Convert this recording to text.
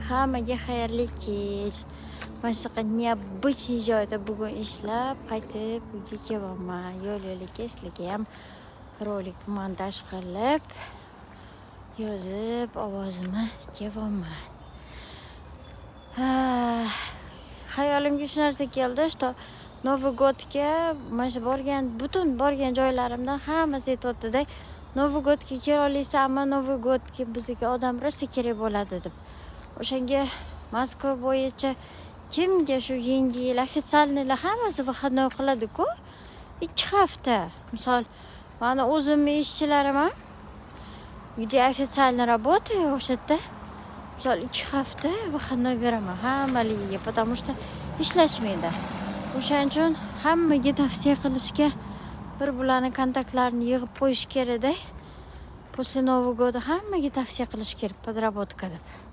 Hammaga xayrli kech. Mana shunaqa необычный joyda bugun ishlab, qaytib uyga kelyapman. Yo'l yo'lakay sizlarga ham rolik montaj qilib, yozib, ovozimni kelyapman. Xayolimga shu narsa keldi, что Новый год ga mana shu borgan, butun borgan joylarimdan hammasi aytyapti-da, "Новый год ga kela olasanmi, Новый год ga bizga odam rosa kerak bo'ladi", deb. O'shanga Moskva bo'yicha kimga shu Yangi yil официальный lar hammasi выходной qiladi-ku. 2 hafta. Misol, mani o'zimni ishchilarim ham, где официально работаю, o'sha yerda misol 2 hafta выходной beraman hammaligiga, потому что ishlashmaydi. O'shaning uchun hammaga tavsiya qilishga bir bularni kontaktlarini yig'ib qo'yish kerakda. После Нового года hammaga tavsiya qilish kerak подработка deb.